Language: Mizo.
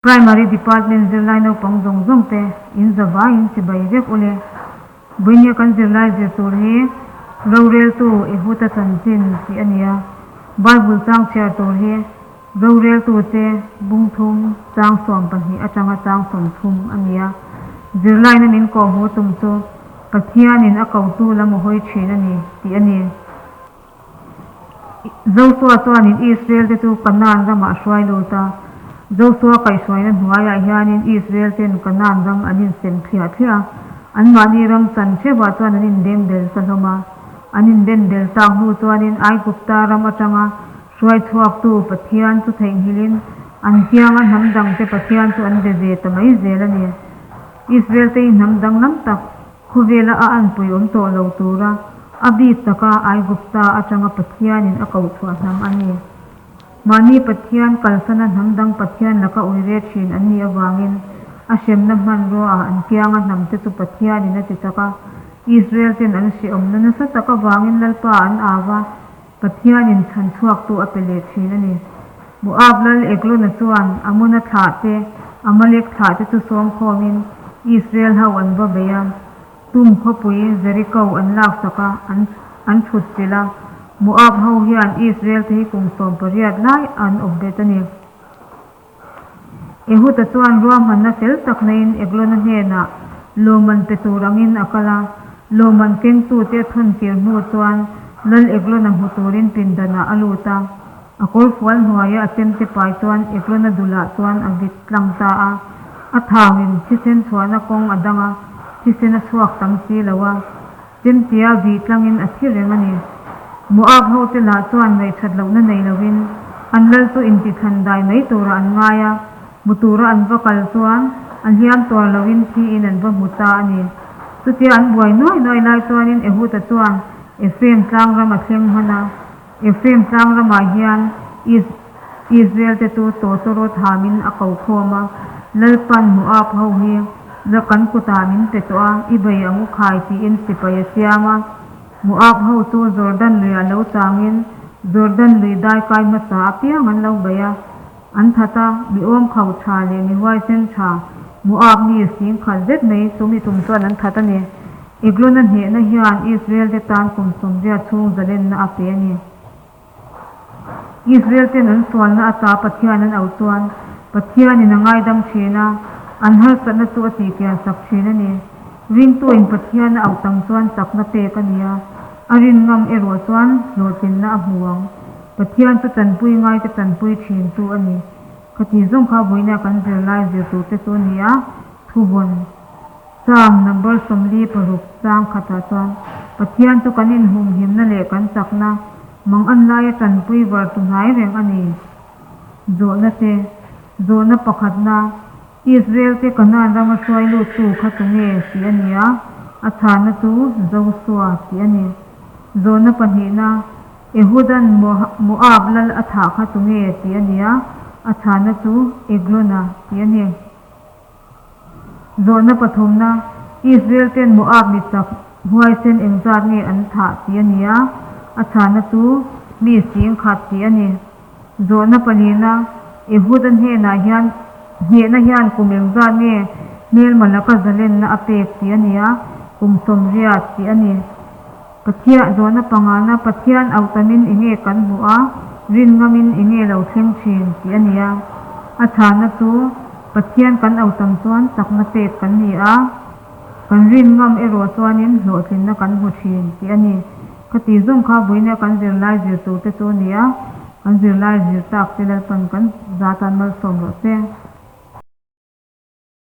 Primary Department zirlai naupang zawng zawng te in zavaiin chibai vek ule. Vawinia kan zirlai zir tur hi Roreltu Ehuta chanchin tih a ni a. Bible chang chhiar tur hi Roreltu te bung thum chang 12 atanga chang 30 a ni a. Zirlaina min kawhhmuh tum chu Pathianin a kotu lam a hawi thin a ni tih a ni. Josua chuanin Israel te chu Kanaan ramah a hruai lut a. Josua kaihhruaina hnuaiah hianin Israel ten Kanaan ram an insem thliah thliah a. Anmahni ram chan theuhah chuan an inbeng bel ta hlawm a. An inben bel tak hnu chuanin Aigupta ram atanga hruai chhuaktu Pathian chu theihnghilhin an kianga hnam dangte Pathian chu an be ve ta mai zel a ni. Israel te hi hnam danglam tak Khawvela a anpui awm tawh lo tura a bik taka Aigupta atanga Pathianin a koh chhuah hnam a ni. Mahni Pathian kalsana hnam dang Pathian laka uire thin an nih avangin a hremna hmanruaah an kianga hnamte chu Pathianin a ti chak a. Israel ten an hrehawmna nasa tak avangin Lalpa an au va, Pathianin chhan chhuaktu a pe leh thin a ni. Moab lal Eglona chuan Amona thlah te, Amalek thlah te chu sawm khawmin Israel ho an va bei a. Tum khawpui Jeriko an laksak a, an an thut chilh a. Moab ho hian Israel te hi kum 18 lai an awp bet a ni. Ehuda chuan ruahmanna fel tak neiin Eglona hnenah lawmman pe tur angin a kal a. Lawmman kengtute a thawn kir hnu chuan Lal Eglona hmu turin pindanah a lut a. A kawrfual hnuaia a chemte pai chuan Eglona dulah chuan a vit tlang ta a. A thauin thisen chhuahna kawng a dang a, thisen a chhuak tam si lo a. Chemtea vih tlangin a thi reng a ni. Moab hote lah chuan ngaihṭhat lohna nei lovin an lal chu intithlan dai mai turah an ngai a, hmu tura an va kal chuan a hliam tuar loin thiin an va hmu ta a ni. Chutia an buai nuai nuai lai chuanin Ehuda chuan Ephraim tlang ram a thleng hman a. Ephraim tlang ramah hian Israel te chu tawtawrawt hamin a ko khawm a, Lalpan Moab ho hi la kan kutah min pe tawh a, i bei ang u khai tiin sipai a siam a. Moab ho chu Jordan luiah lo changin Jordan lui daikai hmasa apiang an lo bei a, an that a, mi awm khauh tha leh mi huaisen tha Moab mi 10,000 zet mai chumi tum chuan an that a ni. Eglona hnehna hian Israel te tan kum 80 chhung zalenna a pe a ni. Israel ten an sualna ata Pathian an auh chuan Pathianin a ngaidam thin a, an harsatna chu a tihkian sak thin a ni. Ringtuin Pathian a auh tam chuan chakna pek a ni a, a rin ngam erawh chuan hlawhtlinna a hmu ang. Pathian chu tanpui ngaite tanpui thin chu a ni. Khati zawng kha vawiina kan zirlai zir turte chu a ni a, thuvawn. Psalm number 46 chang khatah chuan, Pathian chu kan inhumhimna leh kan chakna, mang an laia tanpui var tu hnai reng a ni. Zawhna te, Zawhna pakhatna, Israel te Kanaan rama hruai luttu kha tu nge tih a ni a, a chhanna chu Josua tih a ni. Zawhna pahnihna, Ehudan Moab lal a thah kha tu nge tih a ni a, a chhanna chu Eglona tih a ni. Zawhna pathumna, Israel ten Moab mi chak huaisen engzat nge an thah tih a ni a, a chhanna chu mi 10,000 tih a ni. Zawhna palina, Ehuda hnenah hian hnehna hian kum engzat nge hmelma laka zalenna a pek tih a ni a, kum 80 tih a ni. Pathian, zawhna pangana, Pathian auhtamin enge kan hmuh a, rin ngamin enge lo thleng thin tih a ni a. A chhanna chu Pathian kan auhtam chuan chakna pek kan ni a, kan rin ngam erawh chuanin hlawhtlinna kan hmu thin tih a ni. Khati zawng kha vawiina kan zirlai zir turte chu a ni a, kan zirlai zir tak te Lalpan kan za tan malsawm rawh se.